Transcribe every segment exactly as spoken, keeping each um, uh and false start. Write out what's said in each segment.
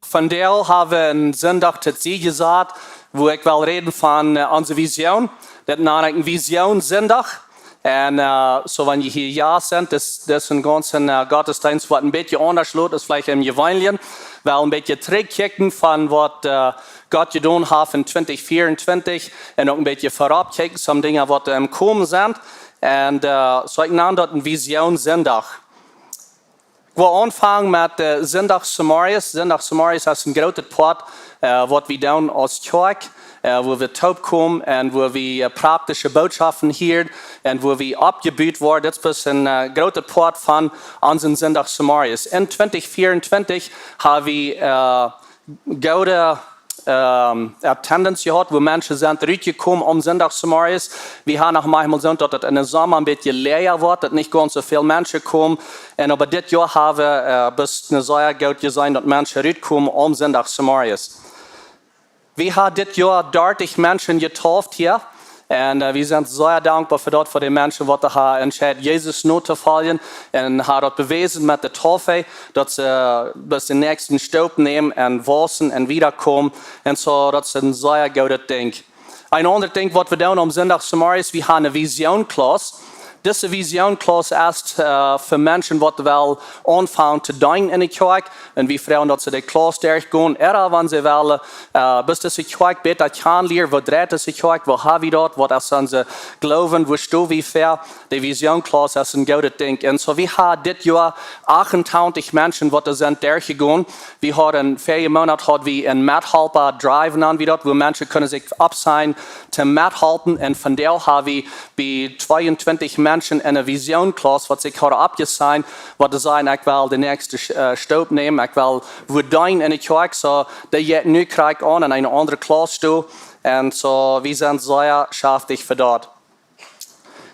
Vondoag hab wie een Sindach to Sied jesat, wua ekj well räden von, äh, onse Vision. Daut nan ekj een Vision Sindach. Un, äh, soo wan jie hia Jast sent, dis, dis een gaunzen, äh, Gottesdeenst waut een bät aundasch lot aus veleicht em jeweenlichen. Well een bät trigjkjikjen von waut, äh, Gott jedonen haft en twintich vea un twintich un uk een bät verut kjikjen, some Dinja waut em komen sent. Un, äh, soo ekj nan daut een Vision Sindach. Ekj well aunfangen met, äh, Sindach zemorjes. Sindach zemorjes es een grootet Poat, äh, waut wie doonen aus Kjoakj, äh, wua wie toopkomen un wua wie, äh, praktische Bootschoften hieren un wua wie oppjebut woaren. Dit es een, äh, grootet Poat von onsen Sindach zemorjes. En twintich vea un twintich hab wie, äh, goode, ähm, Attendance jehaut, wua Menschen sent rutjekomen aum Sindach zemorjes. Wie haben noch maunchmol soo, daut et en dän Somma een bät läaja woat, daut nich gaunz soo väl Menschen komen. Un oba dit Joa hab wie, äh, bloos een sea goot jeseenen, daut Menschen rutkomen aum Sindach zemorjes. Wie haben dit Joa dartich Menschen jedeept hia. Un, äh, wie sent sea dankboa fa daut, fa de Menschen waut haben entscheit, Jesus notofoljen un haben daut bewäsen met de Deep, daut see, äh, bloos dän näakjsten Staup nämen un wausen un wiedakomen. Un soo, daut es een sea goodet Dinkj. Een aundret Dinkj waut wie doonen aum Sindach zemorjes, wie haben eene Vision Class. Dise Vision Class es, äh, fa Menschen waut wellen aunfangen to deenen en de Kjoakj. Un wie froagen daut see de Class derchgonen. Ooda wan see wellen, äh, bloos dise Kjoakj bäta kjanen lieren, woo dreit dise Kjoakj, woo hab wie daut, waut es onse Gloowen, woo stonen wie ver. De Vision Class es een goodet Dinkj. Un soo, wie haben dit Joa achtuntwintich Menschen waut doa sent derchjegonen. Wie hauden, väajen Moonat haud wie een Methalpa Drive, nanen wie daut, wua Menschen kunnen sikj oppsignen to methalpen. Un vondoag hab wie bie tweeuntwintich Menschen en eene Vision Class, waut sikj hauden oppjesignt, waut dee sajen, ekj well dän näakjsten, äh, Staup nämen, ekj well waut deenen en de Kjoakj, soo, dee jeit nu krakjt aun en eene aundre Class too. Un soo, wie sent sea schaftich fa daut.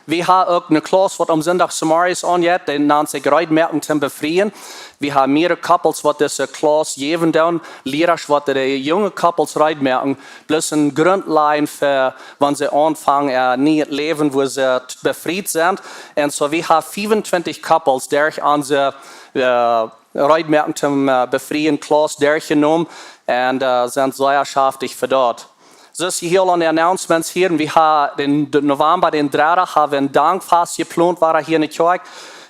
Wie haben uk eene Class waut aum Sindach zemorjes aunjeit, dee nant sikj Reedmoaken toom Befrieen. Wie haben mearere Couples waut dise Class jäwen doonen, Liera waut de junge Couples reedmoaken, bloos eene Grunt lajen fa wan see aunfangen, äh, een nieet Läwen, wua see t-, befriet sent. Un soo, wie haben fiefuntwintich Couples derch onse, äh, Reedmoaken toom, äh, Befrieen Class derchjenomen un, äh, sent sea schaftich fa daut. Soo aus jie hia aun de Announcements hieren, wie haben dän, dän November, dän dredden, haben wie een Dankfast jeplont, waut hia en de Kjoakj,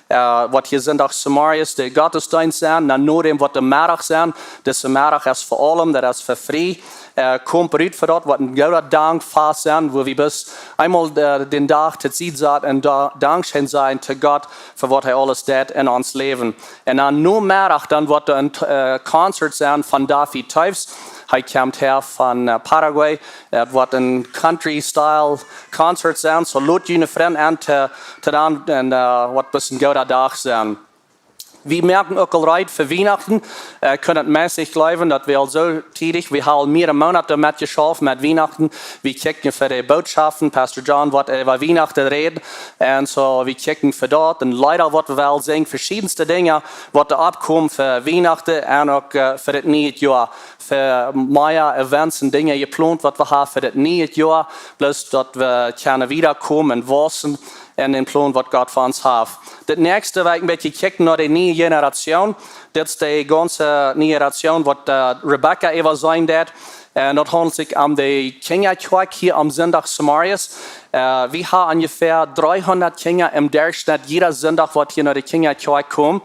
äh, waut hia Sindach zemorjes de Gottesdeenst sent, dan no däm waut de Meddach sent. Dise Meddach es fa aulem, daut es fa free. Äh, komt rut fa daut, waut een grootet Dankfast sent, wua wie bloos eemol, äh, dän Dach to Sied saten un da-, Dankscheen sajen to Gott fa waut hee aules deit en ons Läwen. Un dan Nomeddach, dan woat doa een, äh, Concert sennen von David Toews. Hee kjemt häa von, äh, Paraguay. Daut woat een Country-Style Concert sennen. Soo lot june Frind en to, to dan un, äh, woat bloos een gooda Dach sennen. Wie moaken uk aul reed fa Wienachten. Äh, kjenn daut meist nich jleewen, daut wie aul soo tiedich, wie haben aul mearere Moonaten doamet jeschauft met Wienachten. Wie kjikjen fa de Bootschoften, Pastor John woat äwa Wienachten räden. Un soo, wie kjikjen fa daut. Un Leeda waut wie wellen sinjen, veschiedenste Dinja waut doa oppkomen fa Wienachten un uk, äh, fa daut niee Joa. Fa mea Events un Dinja jeplont waut wie haben fa daut niee Joa. Bloos daut wie kjennen wiedakomen un wausen en dän Plon waut Gott fa ons haft. Daut näakjste well ekj een bät kjikjen no de niee Generation. Dit es de gaunze niee Generation waut, äh, Rebecca äwa sennen deed. Un daut haundelt sikj om de Kjinjakjoakj hia aum Sindach zemorjes. Äh, wie haben onjefäa dreehundat Kjinja em Derchschnitt jieda Sindach waut hia no de Kjinjakjoakj komen.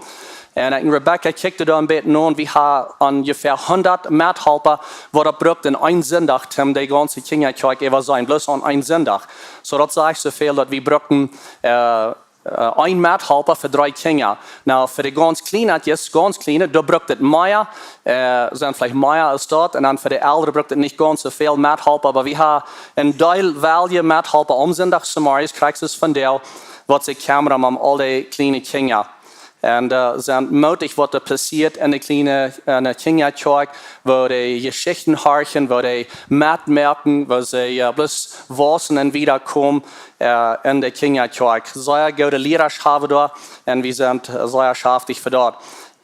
Un ekj un Rebecca kjikjten doa een bät no, wie haben onjefäa hundat Methalpa, waut daut brukt en een Sindach, om de gaunze Kjinjakjoakj äwa sennen, bloos aun een Sindach. Soo daut sajcht soo väl daut wie brucken, äh, äh, een Methalpa fa dree Kjinja. Nu, fa de gaunz Kjliene, daut es gaunz Kjliene, doa brukt et mea, äh, sent veleicht mea aus daut. Un dan fa de Elren brukt et nich gaunz soo väl Methalpa, oba wie haben een Deel welje Methalpa aum Sindach zemorjes, krakjt soo aus vondoag, waut sikj kjemmen om aul de kjliene Kjinja. Un, äh, sent mootich waut doa passieet en de kjliene, en de Kjinjakjoakj, woo dee Jeschichten horchen, woo dee metmoaken, woo see, äh, bloos wausen un wiedakomen, äh, en de Kjinjakjoakj. Sea goode Liera haben wie doa un wie sent, äh, sea schaftich fa daut.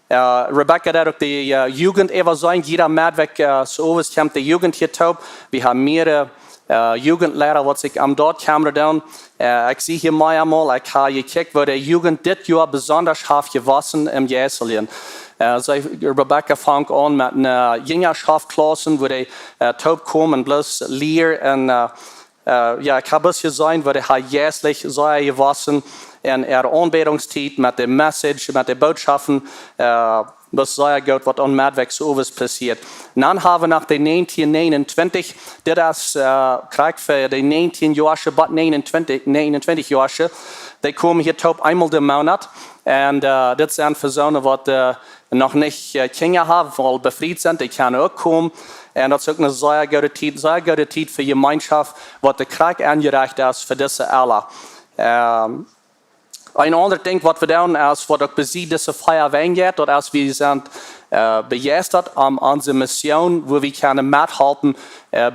Äh, Rebecca deed uk de, äh, Jugend äwa sennen. Jieda Meddach, äh, soo owes kjemt de Jugend hia toop. Wie haben mearere Jugendleiter, waut sikj om daut kjemmen doonen. Ekj sie hia mea mol, ekj hab jekjikjt, woo de Jugend dit Joa besonda haft jewossen em Jeisteljen. See, Rebecca funk aun met eene Jinjaschaftsklaus, wua dee toopkomen bloos lieren un jo, ekj hab bloos jeseenen, woo dee jeistlich sea jewossen en äare Aunbädungstiet met de Message, met de Bootschoften, bloos sea goot, waut aun Meddwäakj soo owes passieet. Dan hab wie noch de näajentieen näajenuntwintich, dit es krakjt fa de näajentieen Joasche, bat näajenuntwintich, näajenuntwintich Joasche, dee komen hia toop eemol dän Moonat. Un dit sent fa soone, waut noch nich Kjinja haben, waut aul befriet sent, dee kjennen uk komen. Un daut es uk eene sea goode Tiet, sea goode Tiet fa Jemeenschoft, waut de Kjoakj aunjerecht es fa dise Elren. Een aundret Dinkj, waut wie doonen, es, waut uk besied dise Fia Wenj jeit, daut es, wie sent bejeistat om onse Mission, wua wie kjennen methalpen,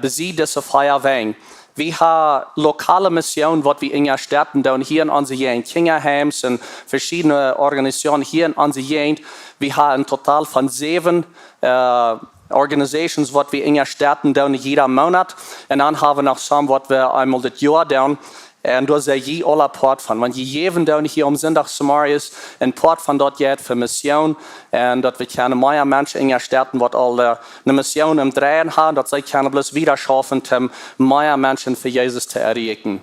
besied dise Fia Wenj. Wie haben lokale Mission, waut wie unjastetten doonen hia en onse Jäajent, Kjinjaheims un veschiedne Organisationen hia en onse Jäajent. Wie haben een Total von säwen Organisations, waut wie unjastetten doonen jieda Moonat. Un dan hab wie noch some, waut wie eemol dit Joa doonen. Un doa sent jie aula Poat von. Wan jie jäwen doonen hia aum Sindach zemorjes, een Poat von daut jeit fa Mission. Un daut wie kjennen mea Menschen unjastetten, waut aul eene Mission aum Dreien haben, daut see kjennen bloos wieda schaufen, om mea Menschen fa Jesus to erreichen.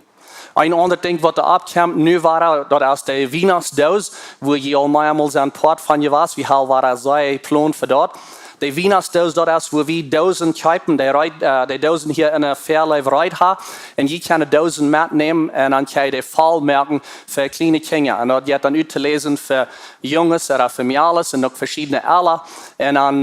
Een aundret Dinkj, waut doa oppkjemt, nu wada, daut es de Wienachtsdoos, wua jie aul mea mol sent Poat von jewast. Wie haben wada sea Plon fa daut. De Wienachtsdoos, daut es, wua wie Doosen kjeepen, dee Doosen hia en de Fairlife reed haben. Un jie kjennen Doosen metnämen un dan kjenn jie dee voll moaken fa kjliene Kjinja. Un daut jeit dan ut to läsen fa Junges ooda fa Mejales un uk veschiedne Elren. Un dan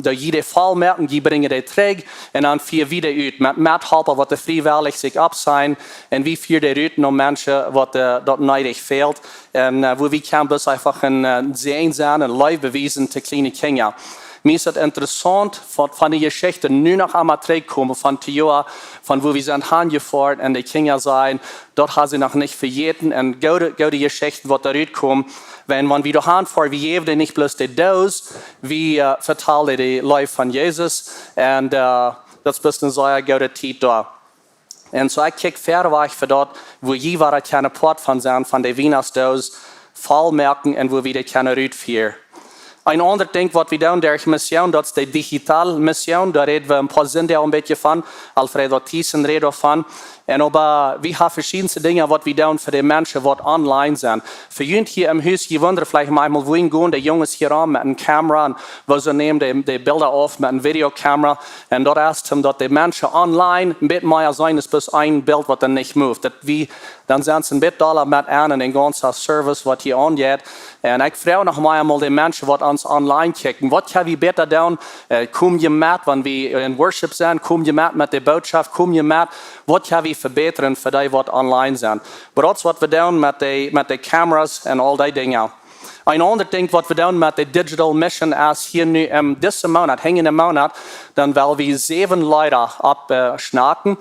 doo jie dee voll moaken, jie brinjen dee trigj un dan fia wie dee ut met Methalpa, waut doa friewellich sikj oppsajnen. Un wie fieren dee rut no Menschen, waut daut needich fält. Un wua wie kjennen bloos eefach een Säajen sennen, eene Leew bewiesen to kjliene Kjinja. Mie es daut interessaunt, von, von de Jeschicht nu noch eemol trigjkomen, von dit Joa, von wua wie sent hanjefoaren un de Kjinja sajen, daut haben see noch nich vejäten. Un goode, goode Jeschichten, waut doa rutkomen. Wan, wan wie doa hanfoaren, wie jäwen dee nich bloos de Doos, wie vetalen de Leew von Jesus. Un daut es bloos eene sea goode Tiet doa. Un soo, ekj kjikj verwoat fa daut, wua jie wada kjennen Poat von sennen, von de Wienachtsdoos voll moaken un wua wie dee kjennen rutfieren. Een aundret Dinkj, waut wie doonen derch Mission, daut es de digitale Mission. Doa räden wie een poa Sindach een bät von. Alfredo Thiessen räd doavon. Un oba wie haben veschiedne Dinja, waut wie doonen fa de Menschen, waut online sent. Fa junt hia em Hus, jie wundren veleicht maunchmol, wuarom gonen de Junges hia rom met eene Kamera un woo see nämen de, de Bilda opp met eene Videokamera. Un daut es, om daut de Menschen online een bät mea seenen, es bloos een Bilt, waut dan nich moved. Daut wie, dan sent see een bät dolla met aun en dän gaunzen Service, waut hia aunjeit. Un ekj froag noch mea mol de Menschen, waut ons online kjikjen. Waut kjenn wie bäta doonen? Kom jie met, wan wie en Worship sent? Kom jie met met de Bootschoft? Kom jie met? Waut kjenn wie vebätren fa dee, waut online sent? Oba daut es, waut wie doonen met de, met de Kameras un aul dee Dinja. Een aundret Dinkj, waut wie doonen met de Digital Mission, es hia nu en disen Moonat, aunkomen Moonat, dan well wie säwen Leeda oppschnacken.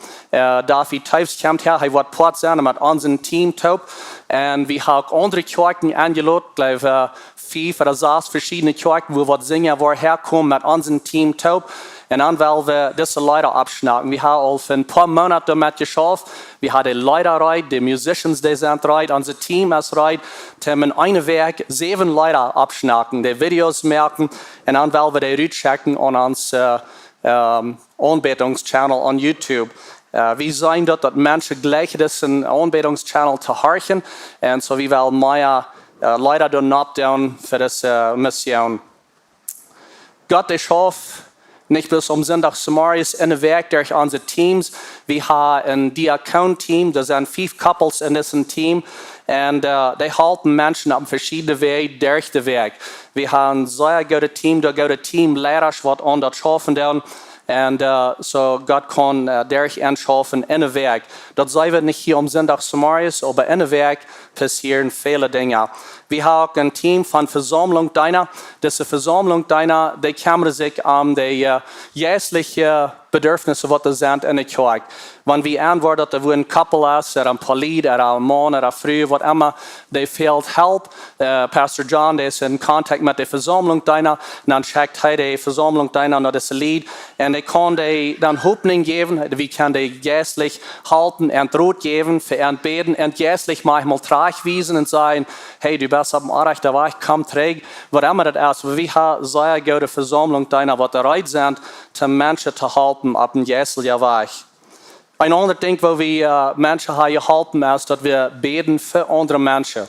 David Toews kjemt häa, hee woat Poat sennen met onsen Team toop. Un wie haben uk aundre Kjoakjen enjelot, jleew, fief ooda sas veschiedne Kjoakjen, wua waut Sinja woaren häakomen met onsen Team toop. Un dan well wie dise Leeda oppschnacken. Wie haben aul fa een poa Moonat doamet jeschauft. Wie haben de Leeda reed, de musicians, dee sent reed, ons Team es reed. Tom en eene Wäakj säwen Leeda oppschnacken, de Videos moaken. Un dan well wie dee rutschekjen aun ons Aunbädungschannel aun YouTube. Wie seenen daut, daut Menschen jleichen disen Aunbädungschannel to horchen. Un soo wie wellen mea Leeda doa nopp doonen fa dise Mission. Gott, dee schauft nich bloos aum Sindach zemorjes, en de Wäakj derch onse Teams. Wie haben een Diakoon-Team, doa sent fief Couples en disen Team. Un dee halpen Menschen opp veschiedne Wäaj derch de Wäakj. Wie haben een sea goodet Team, doa goode Teamleida, waut aun daut schaufen doonen. Un soo Gott kaun derch an schaufen en de Wäakj. Daut seenen wie nich hia aum Sindach zemorjes, oba en de Wäakj passieren väle Dinja. Wie haben uk een Team von Vesaumlungsdeena. Dise Vesaumlungsdeena, dee kjemmren sikj om de jeistliche Bedürfnisse, waut doa sent enne Kjoakj. Wan wie aunwoaren, daut doa wua een Koppel es, ooda een Poa Lied, ooda een Maun, ooda Fru, waut emma, dee fält Help. Äh, Pastor John, dee es en Kontakt met de Vesaumlunk doa, un dan schekjt hee de Vesaumlunk doa no dise Lied. Un dee kaun dee dan Hopninj jäwen, wie kjennen dee jeistlich halpen un Rot jäwen, fa an bäden un jeistlich maunchmol trajchtwiesen un sajen: "Hey, du best opp een orrajchten Wajch, komm trigj." Waut emma daut es, oba wie haben sea goode Vesaumlunk doa, waut reed sent, om Menschen to halpen opp een jeistlichen Wajch. Een aundret Dinkj, woo wie, äh, Menschen haben jeholpen, es daut wie bäden fa aundre Menschen.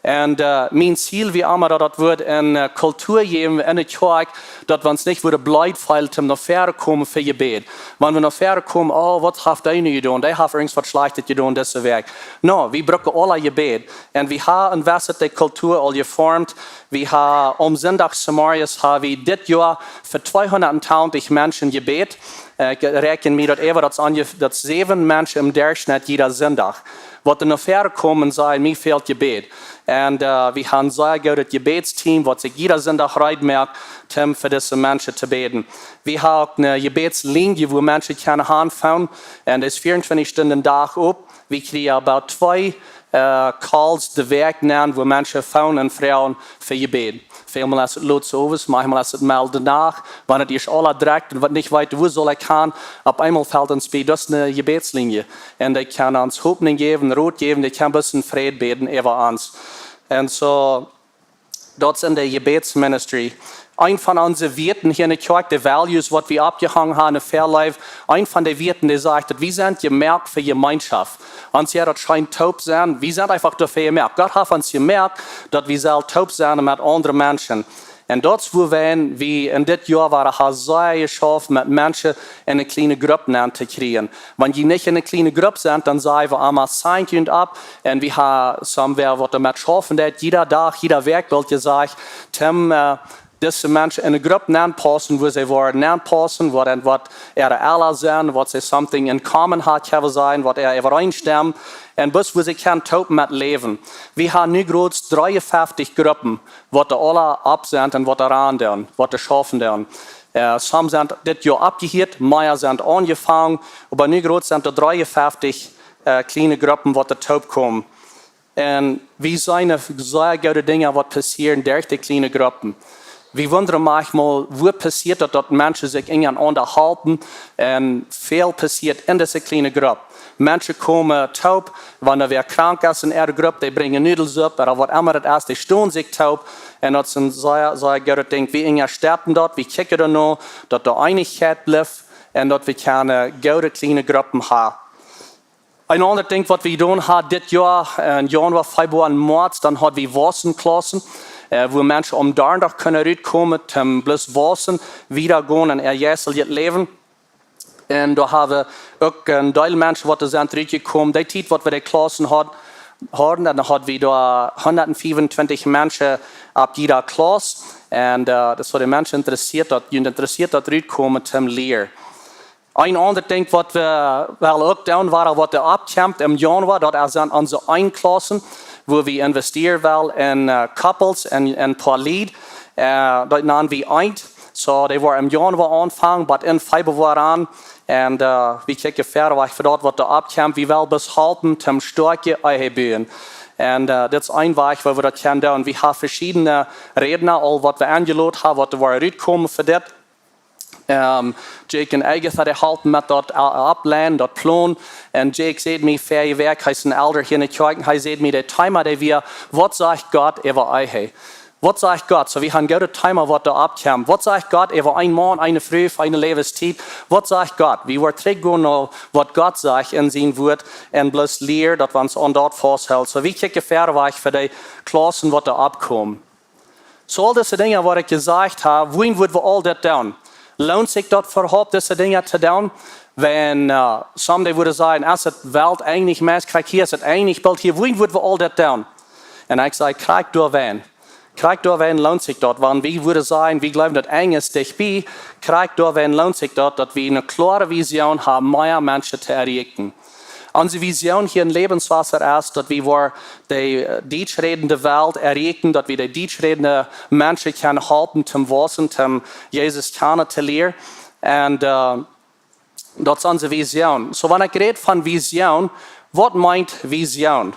Un, äh, mien Ziel wia emma, daut daut wudd eene, äh, Kultua jäwen enne Kjoakj, daut wie ons nich wudden bleed feelen, om no väaren komen fa Jebäd. Wan wie no väaren komen: "Oh, waut haft dee nu jedonen? Dee haft irjent waut Schlajchtet jedonen dise Wäakj." No, wie brucken aula Jebäd. Un wie haben eene jewesse Kultua aul jeformt. Wie haben aum Sindach zemorjes haben wie dit Joa fa tweehundat twintich Menschen jebät. Äh, ekj räakjen mie daut äwa, daut es onje-, daut es säwen Menschen em Derchschnett jieda Sindach, waut doa no väaren komen un sajen: "Mie fält Jebäd." Un, äh, wie haben een sea goodet Jebädsteam, waut sikj jieda Sindach reed moakt, om fa dise Menschen to bäden. Wie haben uk eene Jebädslinie, wua Menschen kjennen aunfangen. Un dee es vieauntwintich Stunden Dach op. Wie kjrieen about twee, äh, Calls de Wäakj nenn, wua Menschen phone un froagen fa Jebäd. Välmol es et lot sowes, maunchmol es et mol de Nacht, wan et ieescht aula drekjt un waut nich weet, wua saul ekj gonen, opp eemol fält ons bie, daut es eene Jebädslinie. Un dee kaun ons Hopninj jäwen, Rot jäwen, dee kaun bloos een Fräd bäden äwa ons. Un soo, daut es enne Jebädsministry. Eent von onse Wieeten hia enne Kjoakj, de values, waut wie oppjehongen haben enne Väaleew, eent von de Wieeten, dee sajcht, daut wie sent jemoakt fa Jemeenschoft. Ons hia daut scheent toop sennen, wie sent eefach doafäa jemoakt. Gott haft ons jemoakt, daut wie sellen toop sennen met aundre Menschen. Un daut es wuarom wie en dit Joa wieren, haben sea jeschauft met Menschen en eene kjliene Grupp nenn to kjrieen. Wan jie nich en eene kjliene Grupp sent, dan saj wie emma: "Sign junt opp." Un wie haben somewhere, waut doamet schaufen deit, jieda Dach, jieda Wäakj, woat jesajcht, om, äh, dise Menschen en eene Grupp nenn paussen, wua see woaren nenn paussen, waut en waut äare Ella sent, waut see something in common haben, kjenn wie sajen, waut äa äwareenstemmt, un bloos wua see kjennen toop met läwen. Wie haben nu groots dreeunfeftich Gruppen, waut doa aula opp sent un waut doa aun doonen, waut doa schaufen doonen. Äh, some sent dit Joa aufjehieet, mea sent aunjefongen, oba nu groots sent doa dreeunfeftich, äh, kjliene Gruppen, waut doa toop komen. Un wie seenen sea goode Dinja, waut passieren derch de kjliene Gruppen. Wie wundren maunchmol, woo passieet daut, daut Menschen sikj unjarenaunda halpen, un väl passieet en dise kjliene Grupp. Menschen komen toop, wan wäa krank es en äare Grupp, dee brinjen Nudelsupp, ooda waut emma daut es, dee stonen sikj toop. Un daut es een sea, sea goodet Dinkj. Wie unjastetten daut, wie kjikjen doano, daut doa Eenichkjeit blift un daut wie kjennen goode kjliene Gruppen haben. Een aundret Dinkj, waut wie jedonen haben dit Joa, äh, en Januoa, Februoa un Moaz, dan hauden wie Wausenklaussen, äh, wua Menschen aum Donndach kunnen rutkomen, om bloos wausen, wieda gonen en äa jeisteljet Läwen. Un doa haben wie uk een Deel Menschen, waut doa sent rutjekomen. Dee Tiet, waut wie de Klaussen haud-, hauden, dan hauden wie doa hundat fiefuntwintich Menschen opp jieda Klauss. Un, äh, daut es waut de Menschen interessieet, daut, junt interessieet daut rutkomen, om to lieren. Een aundret Dinkj, waut wie wellen uk doonen, wieren, waut doa oppkjemt em Januoa, daut es dan onse Eenklaussen, wua wie investieren wellen en, äh, Couples un, un Poa Lied. Äh, daut nanen wie Eent. Soo, dee woaren em Januoa aunfangen, bat en Februoa aun. Un, äh, wie kjikjen wieda, waut fa daut, waut doa oppkjemt. Wie wellen bloos halpen, om stoakje Ehe buen. Un, äh, daut es een Wajch, woo wie daut kjennen doonen. Wie haben veschiedne Rädna aul, waut wie enjelot haben, waut doa woaren rutkomen fa dit. Ähm, Jake un Agatha, dee halpen met daut, äh, oppleinen, daut Plon. Un Jake säd mie, väaje Wäakj, hee es een Elder hia en de Kjoakj, un hee säd mie, daut Thema, daut wia: "Waut sajcht Gott äwa Ehe?" Waut sajcht Gott? Soo, wie haben een goodet Thema, waut doa oppkjemt. Waut sajcht Gott äwa een Maun, eene Fru, fa eene Läwenstiet? Waut sajcht Gott? Wie woaren trigjgonen no waut Gott sajcht en sien Wuat un bloos lieren, daut wie ons aun daut fausthoolen. Soo, wie kjikjen wieda fa de Klaussen, waut doa oppkomen. Soo, aul dise Dinja, waut ekj jesajcht hab, wuarom wudden wie aul dit doonen? Loont sikj daut äwahaupt, dise Dinja to doonen? Wan, äh, some wudden sajen: "Es daut Welt eejentlich meist krakjt hia, es daut eejentlich boolt hia, wuarom wudden wie aul dit doonen?" Un ekj saj: Krakjt doawäajen. Krakjt doawäajen loont sikj daut. Wan wie wudden sajen, wie jleewen, daut Enj es dicht bie, krakjt doawäajen loont sikj daut, daut wie eene kloare Vision haben, mea Menschen to erreichen. Onse Vision hia en Lebenswasser es, daut wie woaren de, äh, dietschrädende Welt erreichen, daut wie de dietschrädende Menschen kjennen halpen, om wausen, om Jesus kjanen to lieren. Un, äh, Daut es onse Vision. So, wan ekj räd von Vision, waut meent Vision?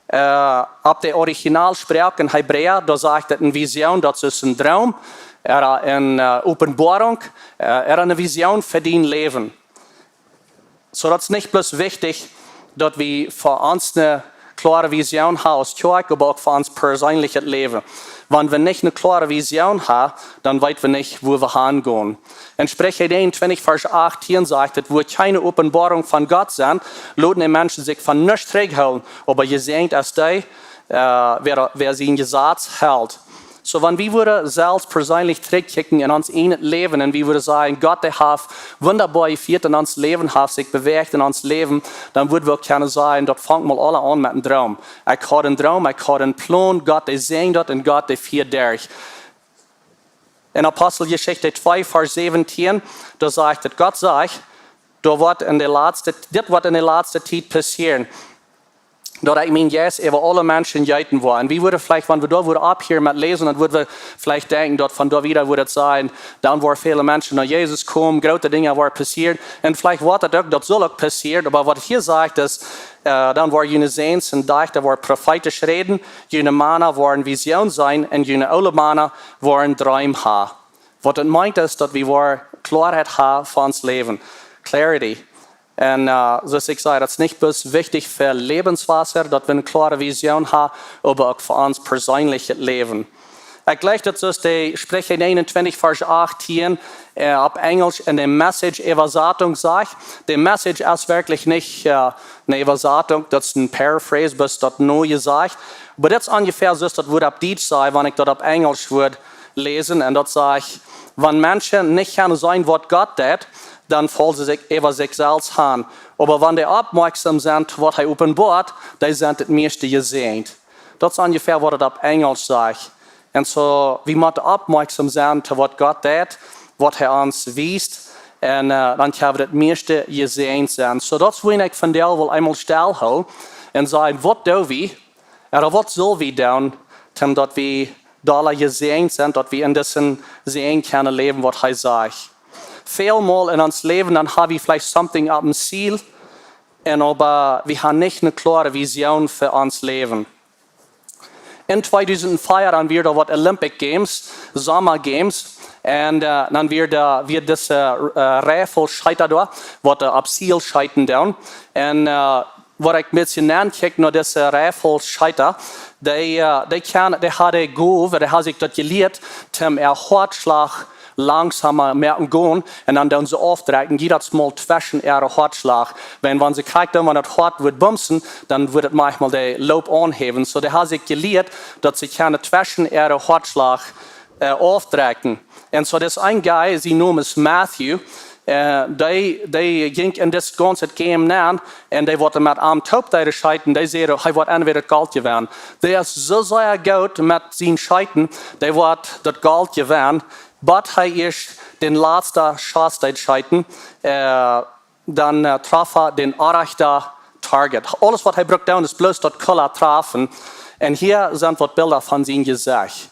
Äh, opp de Originalsproak en Hebräa, doa sajcht et eene Vision, daut es een Droom, ooda eene, äh, Openboarunk, äh, ooda eene Vision fa dien Läwen. So, daut es nich bloos wichtich, daut wie fa ons eene kloare Vision haben aus Kjoakj, oba uk fa ons perseenlichet Läwen. Wan wie nich eene kloare Vision haben, dan weeten wie nich, wua wie hangonen. En Spricha eenuntwintich, Varsch achtieen sajcht et: Wua kjeene Openboarunk von Gott sent, loten de Menschen sikj von nuscht trigjhoolen, oba jesäajent es dee, äh, wäa, wäa sien Jesaz helt. So, wan wie wudden selfst perseenlich trigjkjikjen en ons ieejnet Läwen un wie wudden sajen: Gott, dee haft wundaboa jefieet en ons Läwen, haft sikj bewäacht en ons Läwen, dan wudden wie uk kjennen sajen: Daut funk mol aula aun met een Droom. Ekj haud een Droom, ekj haud een Plon, Gott, dee säd daut un Gott, dee fieed derch. En Aposteljeschicht twee, Varsch säwentieen, doa sajcht et: Gott sajcht, doa woat en de latste, dit woat en de latste Tiet passieren, daut ekj mienen Jeist äwa aule Menschen jeeten woa. Un wie wudden veleicht, wan wie doa wudden opphieren met läsen, dan wudden wie veleicht denkjen, daut von doa wieda wudd et sennen, dan woaren väle Menschen no Jesus komen, groote Dinja woaren passieren. Un veleicht woat et uk, daut saul uk passieren, oba waut hia sajcht es, äh, dan woaren june Säns un Dajchta woaren profeetisch räden, june Mana woaren Visionen seenen un june oole Mana woaren Dreem haben. Waut et meent es, daut wie woaren Kloaheit haben fa ons Läwen. Clarity. Un, äh, soo aus ekj säd, daut es nich bloos wichtich fa Läwenswota, daut wie eene kloare Vision haben, oba uk fa ons perseenlichet Läwen. Ekj jleich daut, soo aus de Spricha eenuntwintich, Varsch achtieen, äh, opp Enjelsch en de Message Äwasatunk sajcht. De Message es werkjlich nich, äh, eene Äwasatunk, daut es een Paraphrase, bloos daut nojejäft. Oba daut es onjefäa soo aus daut wudd opp Dietsch sennen, wan ekj daut opp Enjelsch wudd läsen. Un daut sajcht: Wan Menschen nich kjennen seenen, waut Gott deit, dan faulen see sikj äwa sikj selfst aun. Oba wan dee oppmoakjsom sent, waut hee openboat, dee sent daut mieeschte jesäajent. Daut es onjefäa waut et opp Enjelsch sajcht. Un soo, wie motten oppmoakjsom sennen to waut Gott deit, waut hee ons wiest. Un, äh, dan kjenn wie daut mieeschte jesäajent sennen. Soo, daut es wuarom ekj vondoag well eemol stellhoolen un sajen: Waut doo wie? Ooda waut saul wie doonen, om daut wie dolla jesäajent sent, daut wie en disen Säajen kjennen läwen, waut hee sajcht? Välmol en ons Läwen, dan ha wie veleicht something opp een Ziel, un oba wie haben nich eene kloare Vision fa ons Läwen. En tweedusent vea, dan wieren doa waut Olympic Games, Somma Games, un, äh, dan wia doa, wia dise, äh, Rifle-Scheeta doa, waut, äh, opp Ziel scheeten doonen. Un, äh, waut ekj een bät nenkjikj no dise Rifle-Scheeta, dee, äh, dee kjennen, dee hauden Gow, dee hauden sikj daut jelieet, om äa Hoatschlach langsamer moaken gonen, un dan doonen see aufdrekjen, jiedatsmol tweschen äa Hoatschlach. Wan, wan see krakjt doonen, wan daut Hoat wudd bumsen, dan wudd et maunchmol de Loop aunhäwen. Soo, dee hauden sikj jelieet, daut see kjennen tweschen äa Hoatschlach, äh, aufdrekjen. Un soo, daut es een Guy, sien Nomen es Matthew, äh, dee, dee jinkj en dit gaunze Game nenn, un dee woat met am toop dee scheeten, dee säd, hee woat entwäda daut Golt jewennen. Dee es soo sea goot met sien Scheeten, dee woat daut Golt jewennen, bat hee ieescht dän latsten Schoss deed scheeten, äh, dan, äh, trof hee dän orrajchten Target. Aules waut hee brukt doonen es bloos daut Kula trafen. Un hia sent waut Bilda von sien Jesecht.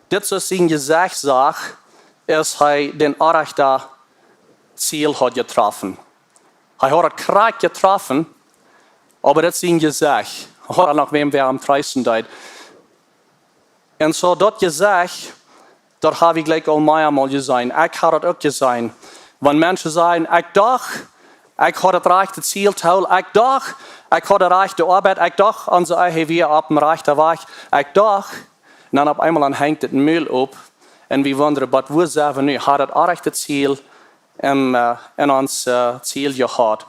Dit es sien Jesecht, sach, aus hee dän orrajchten Ziel haud jetroffen. Hee haud daut krakjt jetroffen, oba dit es sien Jesecht. Hee haud noch wäm, wäa am treesten deed. Un soo daut Jesecht, daut hab ekj jlikj aul meamol jeseenen. Ekj hab daut uk jeseenen. Wan Menschen sajen: "Ekj docht, ekj haud daut rajchte Ziel to hoolen. Ekj docht, ekj haud de rajchte Oabeit. Ekj docht, onse Ehe wia opp dän rajchten Wajch. Ekj docht." Un dan opp eemol dan henjt daut Mul op. Un wie wundren: "Waut, wua sent wie nu? Haud daut rajchte Ziel en, äh, en ons, äh, Ziel jehaut?"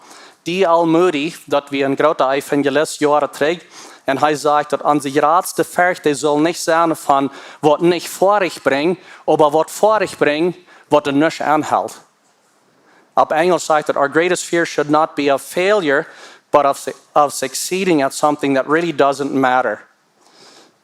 D L Moody, daut wia een groota Evangelist Joaren trigj, un hee sajcht daut onse jratste Forcht, dee saul nich sennen von waut nich foadich brinjt, oba waut foadich brinjt, waut doa nuscht aunhelt. Opp Enjelsch sajcht et: "Our greatest fear should not be of failure, but of su-, of succeeding at something that really doesn't matter."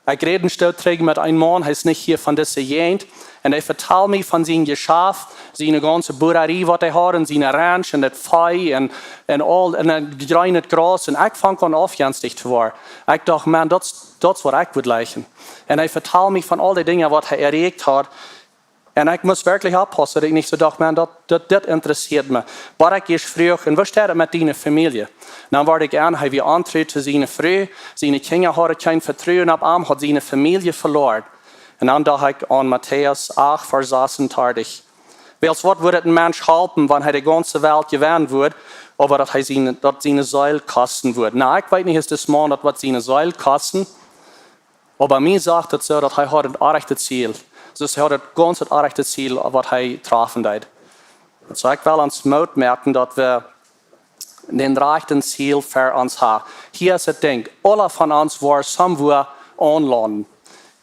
Ekj räd een Stoot trigj met een Maun, hee es nich hia von dise Jäajent. Un hee vetald mie von sien Jeschaft, siene gaunze Buarerie, waut hee haud, un siene Ranch, un daut Vee, un, un aul, un daut jreene Graus. Un ekj funk aun aufjenstich to woaren. Ekj docht: "Maun, daut, daut es waut ekj wudd jleichen." Un hee vetald mie von aul de Dinja, waut hee erreicht haud. Un ekj must werkjlich oppaussen, daut ekj nich soo docht, Maun, daut, daut, dit interesseet mie. Oba ekj ieescht fruach: "Un woo steit et met diene Famielje?" Dan wort ekj en, hee wia ontru to siene Fru, siene Kjinja hauden kjeen Vetruen opp am, haud siene Famielje veloaren. Un dan docht ekj aun Matäus acht, Varsch sasuntachentich. Wiels waut wudd et een Mensch halpen, wan hee de gaunze Welt jewennen wudd, oba daut hee siene, daut siene Seel kosten wudd? Nu, ekj weet nich, es dis Maun daut waut siene Seel kosten, oba mie sajcht et soo, daut hee haud een orrajchtet Ziel. Soo, hee haud een gaunz orrajchtet Ziel, waut hee trafen deed. Soo, ekj well ons Moot moaken, daut wie dän rajchten Ziel fa ons haben. Hia es et Dinkj, aule von ons woaren somewhere aunlanden.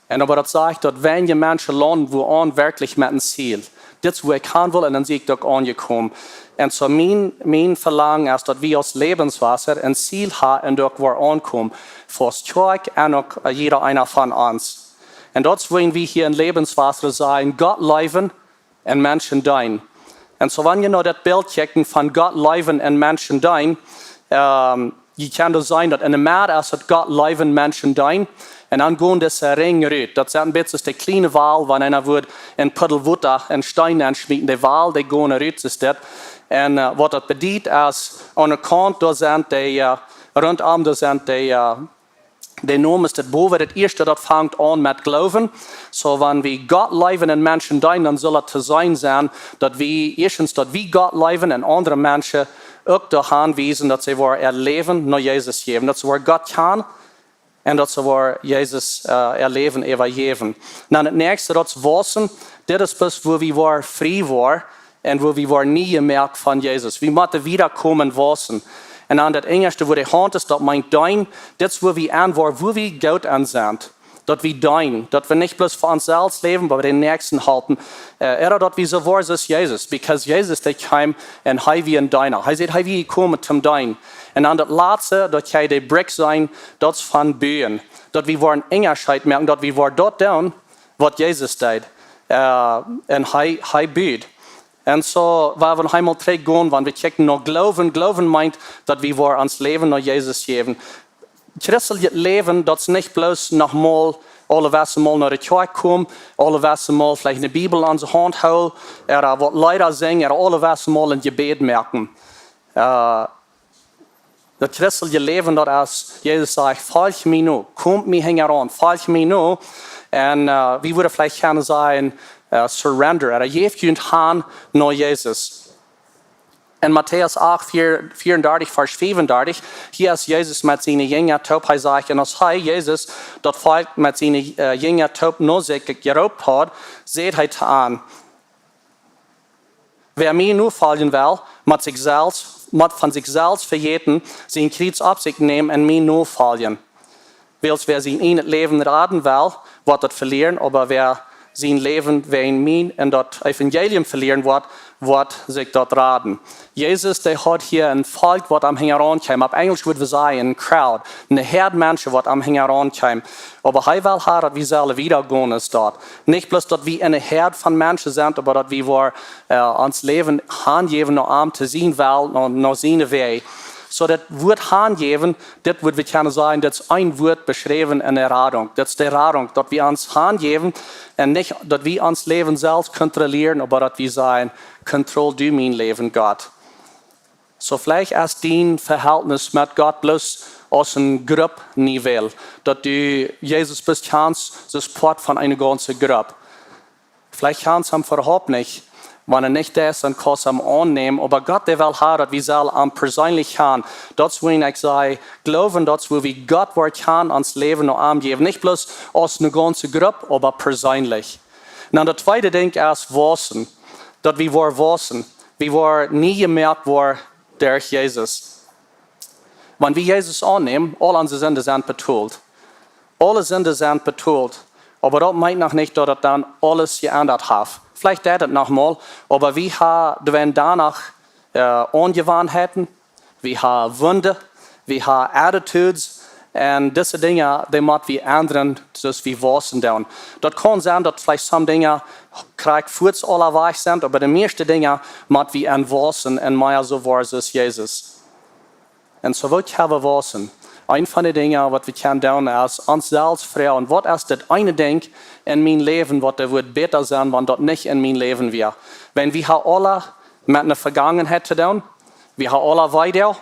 Un oba daut sajcht, daut weinje Menschen landen wua aun werkjlich met een Ziel. Dit es wua ekj han well, un dan sie ekj uk aunjekomen. Un soo mien, mien Velangen es, daut wie aus Lebenswasser een Ziel haben un uk woaren aunkomen. Fa de Kjoakj un uk, äh, jieda eena von ons. Un daut es wuarom wie hia en Lebenswasser sajen: Gott leewen un Menschen deenen. Un soo, wan jie no daut Bilt kjikjen von Gott leewen un Menschen deenen, ähm, jie kjennen doa seenen, daut en de Medd es daut Gott leewen, Menschen deenen. Un dan gonen dise Rinj rut. Daut sent een bät soo aus de kjliene Wal, wan eena wudd een Puddel Wota, een Steen nenschmieten, de Wal, dee gonen rut, es dit. Un, äh, waut daut bediet es, aun de Kaunt, doa sent dee, äh, runtom, doa sent dee, äh, de Nomen es dit bowen, daut ieeschte, daut fangt aun met Gloowen. Soo, wan wie Gott leewen un Menschen deenen, dan saul et to seenen sennen, daut wie, ieeschtens, daut wie Gott leewen un aundre Menschen uk doaraun wiesen, daut see woaren äa Läwen no Jesus jäwen. Daut see woaren Gott kjanen un daut see woaren Jesus, äh, äa Läwen äwajäwen. Dan daut näakjste, daut es waussen. Dit es bloos, wua wie woaren frie woaren un wua wie woaren nie jemoakt von Jesus. Wie motten wiedakomen, waussen. Un dan daut enjaschte Wuat, de Haunt es, daut meent deenen. Dit es, wua wie aun woaren, wua wie goot aun sent. Daut wie deenen. Daut wie nich bloos fa ons selfst läwen, oba dän Näakjsten halpen. Äh, ooda daut wie soo woaren aus Jesus. Because Jesus, dee kjeem un hee wia een Deena. Hee säd, hee wia jekomen toom deenen. Un dan daut latste, daut jie de Brikj sent, daut es von buen. Daut wie woaren Unjascheet moaken, daut wie woaren daut doonen, waut Jesus deed. Äh, un hee, hee bud. Un soo, wan wie eemol trigjgonen, wan wie kjikjen no Gloowen, Gloowen meent, daut wie woaren ons Läwen no Jesus jäwen. Christeljet Läwen, daut es nich bloos noch mol, aule Wäakj mol no de Kjoakj komen, aule Wäakj mol veleicht de Bibel aun de Haunt hoolen, ooda waut Leeda sinjen, ooda aule Wäakj mol een Jebäd moaken. Äh, Daut christelje Läwen, daut es, Jesus sajcht: "Folj mie no, komt mie hinjaraun, folj mie no." Un, äh, wie wudden veleicht kjennen sajen, äh, surrender, ooda jäft junt han no Jesus. En Matäus acht, veer, veeaundartich, Varsch fiefundartich, hia es Jesus met siene Jinja toop, hee sajcht, un aus hee, Jesus, daut Volkj met siene, äh, Jinja toop no sikj jeroopt haud, säd hee to an: "Wäa mie nofoljen well, mott sikj selfst, mott von sikj selfst vejäten, sien Kjriez opp sikj nämen un mie nofoljen. Wiels wäa sien ieejnet Läwen raden well, woat daut velieren, oba wäa sien Läwen wäajen mie un daut Evangelium velieren woat, woat sikj daut raden." Jesus, dee haud hia een Volkj, waut am hinjaraun kjeem. Opp Enjlisch wudd wie sajen, een crowd, eene Häad Menschen, waut am hinjaraun kjeem. Oba hee well haben, daut wie sellen wiedagonen aus daut. Nich bloos, daut wie eene Häad von Menschen sent, oba daut wie woaren, äh, ons Läwen hanjäwen no am, to sien Well, no, no siene Wäaj. Soo daut Wuat hanjäwen, dit wudd wie kjennen sajen, daut es een Wuat beschräwen en de Radunk. Daut es de Radunk, daut wie ons hanjäwen un nich, daut wie ons Läwen selfst kontrollieren, oba daut wie sajen: "Kontroll du mien Läwen, Gott." Soo veleicht es dien Vehältnis met Gott bloos opp een Gruppniveau, daut du Jesus bloos kjanst aus Poat von eene gaunze Grupp. Veleicht kjanst am äwahaupt nich. Wan hee nich es, dan kaust am aunnämen. Oba Gott, dee well haben, daut wie sellen am perseenlich kjanen. Daut es, wua ekj saj, Gloowen, daut es, wua wie Gott woaren kjanen, ons Läwen no am jäwen. Nich bloos aus eene gaunze Grupp, oba perseenlich. Nu, daut tweede Dinkj es waussen. Daut wie woaren waussen. Wie woaren nie jemoakt woaren derch Jesus. Wan wie Jesus aunnämen, aul onse Sinden sent betolt. Aule Sinden sent betolt. Oba daut meent noch nich, daut daut dan aules jeendat haft. Veleicht deit et noch mol, oba wie haben doano, äh, Aunjewanheiten, wie haben Wunden, wie haben Attitudes, un dise Dinja, dee mott wie endren, soo aus wie waussen doonen. Daut kaun sennen, daut veleicht some Dinja krakjt fuaz aula wajch sent, oba de mieeschte Dinja mott wie aun waussen un mea soo woaren aus Jesus. Un soo woa wie waussen. Een von de Dinja waut wie kjennen doonen es ons selfst froagen: Waut es daut eene Dinkj en mien Läwen waut doa wudd bäta sennen wan daut nich en mien Läwen wia? Wan wie haben aula met eene Vegangenheit to doonen, wie haben aula Weedoag,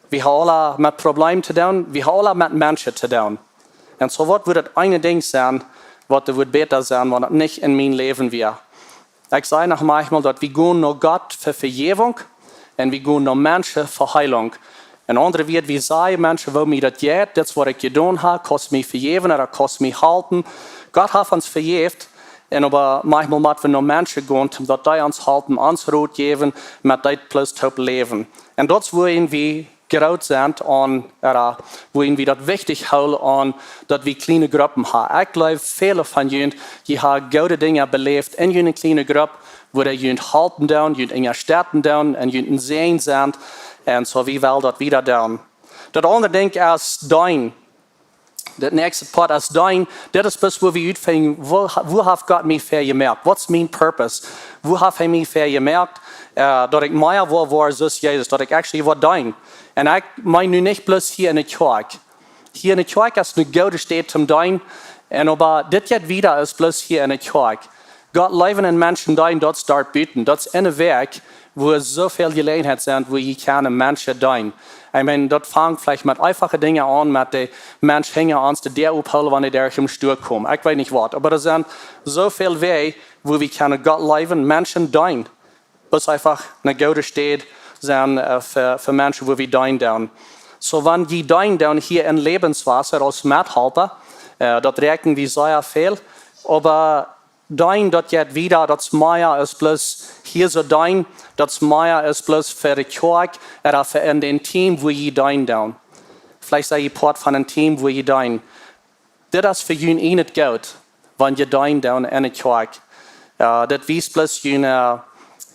wie haben aula met Probleemen to doonen, wie haben aula met Menschen to doonen. Un soo waut wudd daut eene Dinkj sennen waut doa wudd bäta sennen wan daut nich en mien Läwen wia? Ekj saj noch maunchmol daut wie gonen no Gott fa Vejäwunk un wie gonen no Menschen fa Heilunk. En aundre Wieed, wie sajen Menschen: Woo mie daut jeit, dit es waut ekj jedonen hab, kaust mie vejäwen ooda kaust mie halpen? Gott haft ons vejäft, un oba maunchmol mott wie no Menschen gonen, daut dee ons halpen, ons Rot jäwen, met dee bloos toop läwen. Un daut es wuarom wie groot sent aun, ooda wuarom wie daut wichtich hoolen aun daut wie kjliene Gruppen haben. Ekj jleew, väle von junt, jie haben goode Dinja beläft en june kjliene Grupp, wua dee junt halpen doonen, junt unjastetten doonen un junt een Säajen sent. Un soo wie wellen daut wieda doonen. Daut aundre Dinkj es deenen. Daut näakjste Poat es deenen. Dit es bloos wua wie utfinjen: Woo, wua haft Gott mie fa jemoakt? Waut es mien purpose? Wua haft hee mie fa jemoakt, äh, daut ekj mea woa woaren soo aus Jesus, daut ekj actually woa deenen? Un ekj meen nu nich bloos hia en de Kjoakj. Hia en de Kjoakj es eene goode Städ toom deenen. Un oba dit jeit wieda aus bloos hia en de Kjoakj. Gott leewen un Menschen deenen, daut es doa buten. Daut es en de Woakj, wua soo väl Jeläajenheit sent, wua jie kjennen Menschen deenen. Ekj meen, daut fangt veleicht met eenfache Dinja aun, met dän Mensch hinja ons de Däa ophoolen, wan hee derch dän Stua kjemt. Ekj weet nich waut, oba doa sent soo väl Wäaj, wua wie kjennen Gott leewen, Menschen deenen. Daut es eenfach eene goode Städ sennen, äh, fa, fa Menschen, wua wie deenen doonen. Soo, wan jie deenen doonen hia en Lebenswasser aus Methalpa, äh, daut räakjnen wie sea väl, oba deenen, daut jeit wieda, daut es mea aus bloos hia soo deenen, daut es mea aus bloos fa de Kjoakj, ooda fa en dän Team, wua jie deenen doonen. Veleicht sie jie Poat von een Team, wua jie deenen. Dit es fa junt eenet Goot, wan jie deenen doonen en de Kjoakj. Äh, daut wiest bloos june, äh,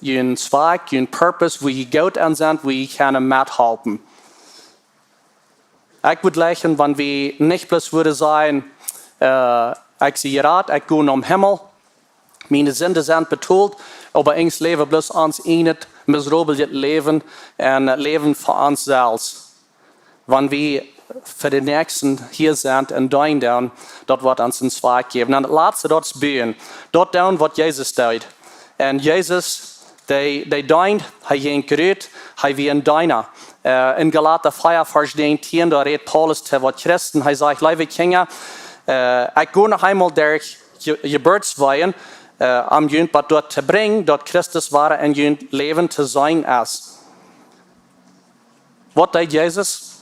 jun Zwakj, jun purpose, wua jie goot aun sent, wua jie kjennen methalpen. Ekj wudd jleichen, wan wie nich bloos wudden sajen: Äh, ekj sie jerat, ekj go nom Himmel, miene Sinden sent betolt, oba ons läwen bloos ons eenet miserablet Läwen un, äh, läwen fa ons selfst. Wan wie fa dän Näakjsten hia sent un deenen doonen, daut woat ons een Zwakj jäwen. Un daut latste, daut es buen. Daut doonen, waut Jesus deed. Un Jesus, dee, dee deend, hee jinkj rut, hee wia een Deena. Äh, en Galata vea, Varsch näajentieen, doa rät Paulus to waut Christen. Hee sajcht: Leewe Kjinja, äh, ekj go noch eemol derch Je-, Jeburtsweeën, äh, om junt bat doa to brinjen, daut Christus wada en jun Läwen to seenen es. Waut deed Jesus?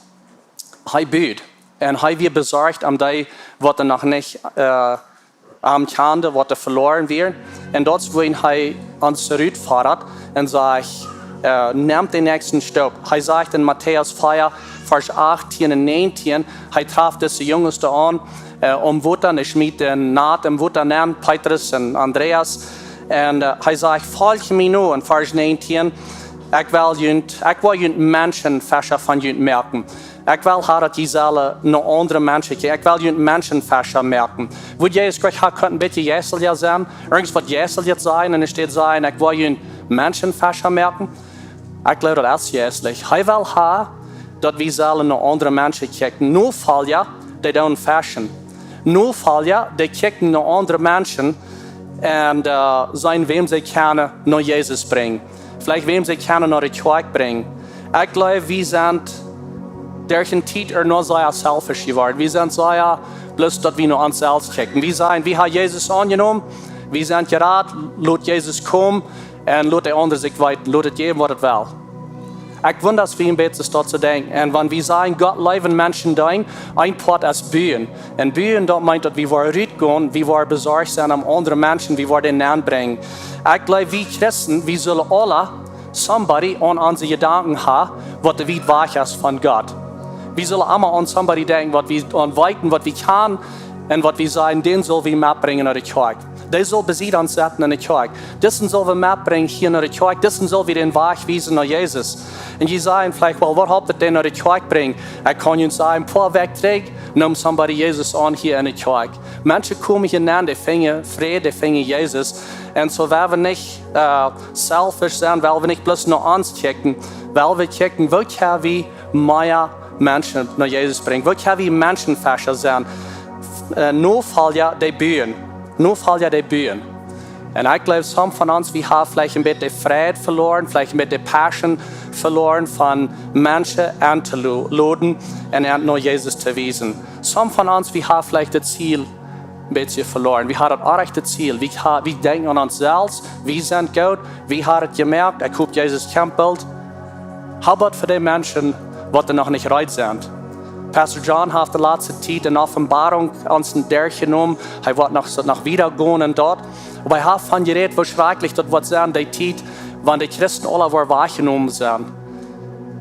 Hee bud. Un hee wia besorcht om dee, waut noch nich, äh, am kjanden, waut veloaren wieren. Un daut es wuarom hee ons rutfodat un sajcht, äh, nämt dän näakjsten Stap. Hee sajcht en Matäus vea, Varsch achtieen un näajentieen, hee traf dise Junges doa aun, äh, aum Wota, un hee schmiet dän Nat em Wota nenn, Petrus un Andreas. Un, äh, hee sajcht: Folj mie no, en Varsch näajentieen, ekj well junt, ekj well junt Menschenfescha von junt moaken. Ekj well ha daut jie sellen no aundre Menschen kjikjen. Ekj well junt Menschenfescha moaken. Wudd Jesus jlikj ha kunt een bät jeistelja sennen, irjent waut jeisteljet sajen, un enne Städ sajen: Ekj well junt Menschenfescha moaken? Ekj jleew, daut es jeistlich. Hee well ha daut wie sellen no aundre Menschen kjikjen. Nofolja, dee doonen feschen. Nofolja, dee kjikjen no aundre Menschen un, äh, seenen, wäm see kjennen no Jesus brinjen. Veleicht wäm see kjennen no de Kjoakj brinjen. Ekj jleew, wie sent derch de Tiet ea noch sea selfish jeworden. Wie sent sea bloos daut wie no ons selfst kjikjen. Wie sajen: Wie haben Jesus aunjenomen, wie sent jerat, lot Jesus komen un lot de aundre sikj weeten, lot et jäwen, waut et well. Ekj wunda, aus wie een bät soo denkjen. Un wan wie sajen: Gott leewen, Menschen deenen, een Poat es buen. Un buen, daut meent, daut wie woaren rutgonen, wie woaren besorcht sennen om aundre Menschen, wie woaren dee nenn brinjen. Ekj jleew, wie Christen, wie sellen aula somebody aun onse Jedanken haben, waut wiet wajch es von Gott. Wie sellen emma aun somebody denkjen, waut wie aun weeten, waut wie kjennen, un waut wie sajen, dän sell wie metbrinjen no de Kjoakj. Dee sell besied ons setten en de Kjoakj. Disen sell wie metbrinjen hia no de Kjoakj. Disen sell wie dän Wajch wiesen no Jesus. Un jie sajen veleicht: Well, waut halpt et dän no de Kjoakj brinjen? Ekj kaun junt sajen, een poa Wäakj trigj neem somebody Jesus aun hia en de Kjoakj. Menschen komen hia nenn, dee finjen Fräd, dee finjen Jesus. Un soo, well wie nich, äh, selfish sennen, well wie nich bloos no ons kjikjen, well wie kjikjen, woo kjenn wie mea Menschen no Jesus brinjen? Woo kjenn wie Menschenfescha sennen? Äh, Nofolja, dee buen. Nofolja, dee buen. Un ekj jleew, some von ons, wie haben veleicht een bät de Freid veloaren, veleicht een bät de Passion veloaren von Menschen auntoloden un an no Jesus to wiesen. Some von ons, wie haben veleicht daut Ziel een bät veloaren. Wie haben daut rajchte Ziel. Wie ha-, wie denkjen aun ons selfst. Wie sent goot. Wie haben daut jemoakt. Ekj hop, Jesus kjemt boolt. Hab waut fa dee Menschen, waut doa noch nich reed sent. Pastor John haft de latste Tiet eene Openboarunk aun sien Dach jenomen. Hee woat noch, noch wieda gonen un daut. Oba hee haft von jerät, woo schrakjlich daut woat sennen, dee Tiet, wan de Christen aula woaren wajchjenomen sennen.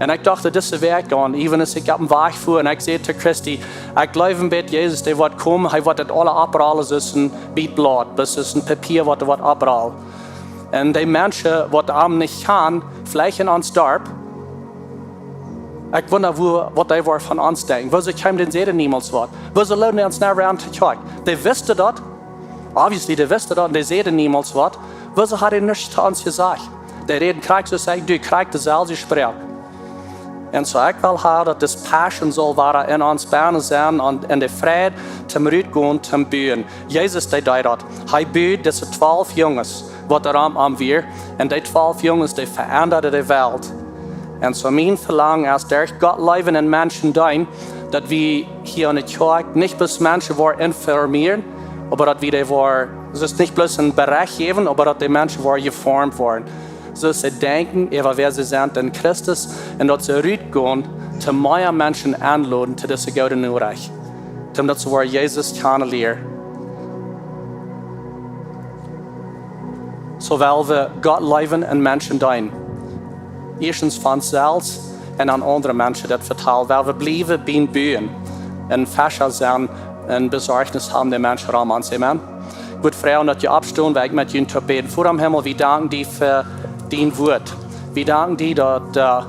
Un ekj docht dise Wäakj aun, even aus ekj oppem Wajch fua, un ekj säd to Christy, ekj jleew een bät, Jesus, dee woat komen, hee woat daut aula opprollen, soo aus een Blaut, soo aus een Papia, waut hee woat opprollen. Un dee Menschen, waut am nich kjanen, veleicht en ons Darp, ekj wunda, woo, waut dee woaren von ons denkjen. Wuarom kjeemen dee un säden niemols waut? Wuarom looden dee ons never aun to Kjoakj? Dee wisten daut. Obviously, dee wisten daut un dee säden niemols waut. Wuarom haben dee nuscht to ons jesajcht? Dee räden krakjt soo aus ekj, dee krakjt deeselwje Sproak. Un soo ekj well haben, daut dise Passion saul wada en ons bennen sennen un, un de Freid toom rutgonen, toom buen. Jesus, dee deed daut. Hee bud dise twalf Junges, waut doa rom am wieren. Un dee twalf Junges, dee ve'endaden de Welt. Un soo mien Velangen es, derch Gott leewen un Menschen deenen, daut wie hia enne Kjoakj nich bloos Menschen woaren informieren, oba daut wie dee woaren, daut es nich bloos een Bericht jäwen, oba daut dee Menschen woaren jeformt woaren. Soo aus see denkjen äwa wäa see sent en Christus un daut see rutgonen, toom mea Menschen aunloden to dise goode Norecht. Toom daut see woaren Jesus kjanen lieren. Soo well wie Gott leewen un Menschen deenen. Ieeschtens von selfst un aun aundre Menschen daut vetalen. Well wie bliewen biem Buen un Fescha sennen un Besorjnis haben de Menschen rom ons. Amen. Ekj wudd froagen, daut jie oppstonen, well ekj met junt toop bäden. Voda em Himmel, wie danken die fa dien Wort. Wie danken die, daut, äh,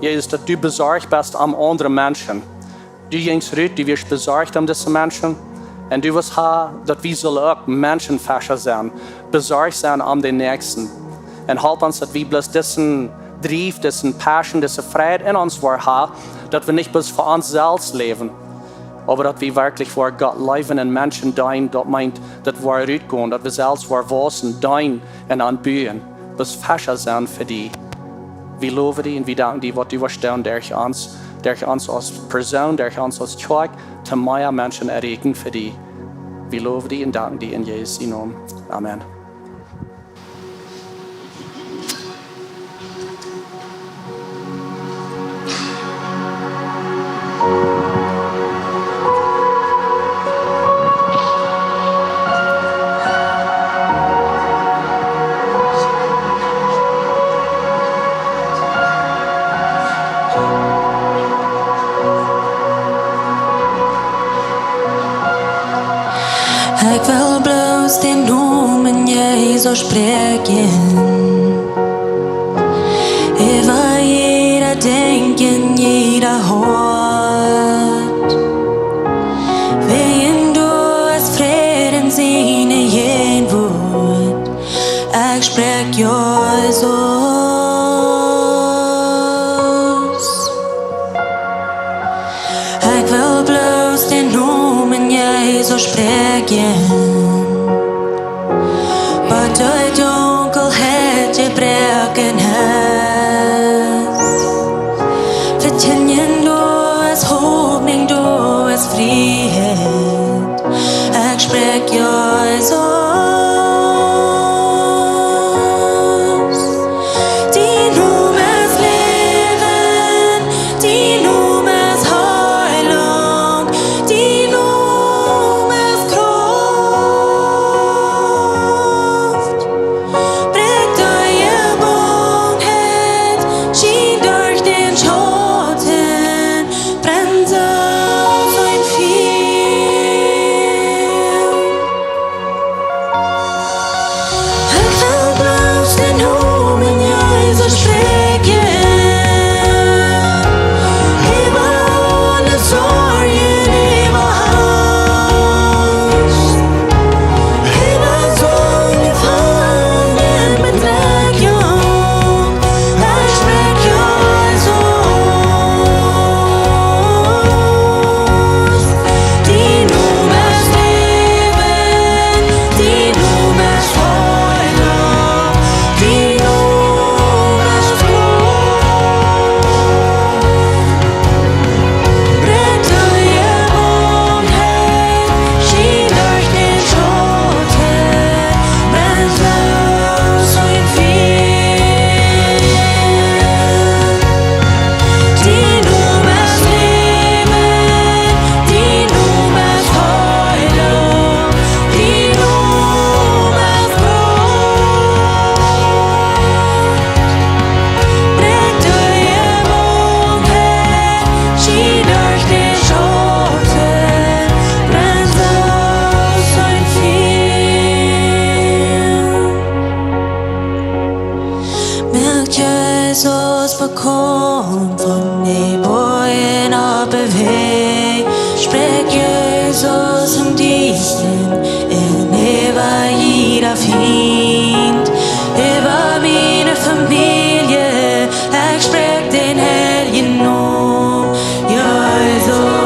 Jesus, daut du besorcht best om aundre Menschen. Du jinjst rut, du wieescht besorcht om dise Menschen. Un du west haben, daut wie sellen uk Menschenfescha sennen, besorcht sennen om dän Näakjsten. Un help ons, daut wie bloos disen Drief, dise Passion, dise Freid en ons woaren haben, daut wie nich bloos fa ons selfst läwen, oba daut wie werkjlich fa Gott leewen un Menschen deenen. Daut meent, daut wie rutgonen, daut wie selfst woaren wausen, deenen un aunbuen, bloos Fescha sennen fa die. Wie lowen die un wie danken die, waut du woascht doonen derch ons, derch ons aus Persoon, derch ons aus Kjoakj, toom mea Menschen erreichen fa die. Wie lowen die un danken die en Jesus sienen Nomen. Amen. Ekj well bloos dän Nomen Jesus spräakjen. Äwa jieda Denkjen, jieda Hoat. Wiels doa es Fräd en siene Jäajenwoat. Ekj spräakj Jesus. Ekj well bloos dän Nomen Jesus spräakjen. Bat de Dunkelheit jebroaken es. Vetennen doa es Hopninj, doa es Frieheit. Ekj spräakj Jesus. Dien Nomen es Läwen, dien Nomen es Heilunk, dien Nomen es Krauft. Bräakjt de Jebungenheit, schient derch dän Schauten, brennt soo aus een Fia. Ekj well bloos dän Nomen Jesus spräakjen. Äwa aule Sorjen, äwa Angst, äwa Sündenfang un Bedrekjunk. Ekj spräakj Jesus. Jesus bekjemt von de Bojen opp de Wajch, sprakjt Jesus em Diestren un äwa jieda Fient, äwa miene Famielje, ekj sprakj dän heiljen Nomen, Jesus.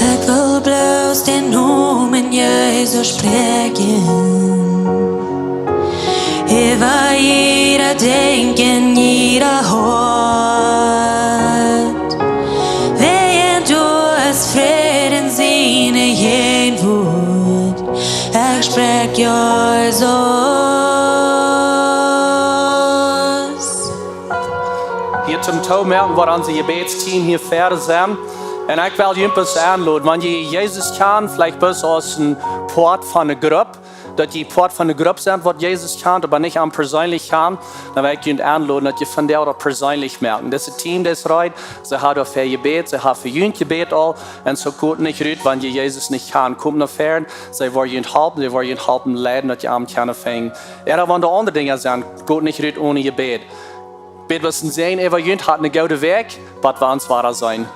Ekj well bloos dän Nomen Jesus sprakjen. Äwa jieda Denkjen, jieda Hoat. Wiels doa es Fräd en siene Jäajenwoat. Ekj sprakj Jesus. Hia toom Toomoaken woat onse Jebädsteam hia wieda sennen. Un ekj well junt bloos enloden, wan jie Jesus kjanen, veleicht bloos aus een Poat von de Grupp, daut jie Poat von de Grupp sent, waut Jesus kjant, oba nich am perseenlich kjanen, dan well ekj junt enloden, daut jie vondoag daut perseenlich moaken. Dit Team, dit es reed, see haben doafäa jebät, see haben fa junt jebät aul, un soo kjemt nich rut, wan jie Jesus nich kjanen. Komt no väaren, see woaren junt halpen, see woaren junt halpen leiden, daut jie am kjennen finjen. Ooda wan doa aundre Dinja sent, kjemt nich rut one Jebäd. Bäd bloos een Säajen äwa junt, hat eene goode Wäakj, bat wie ons wada seenen.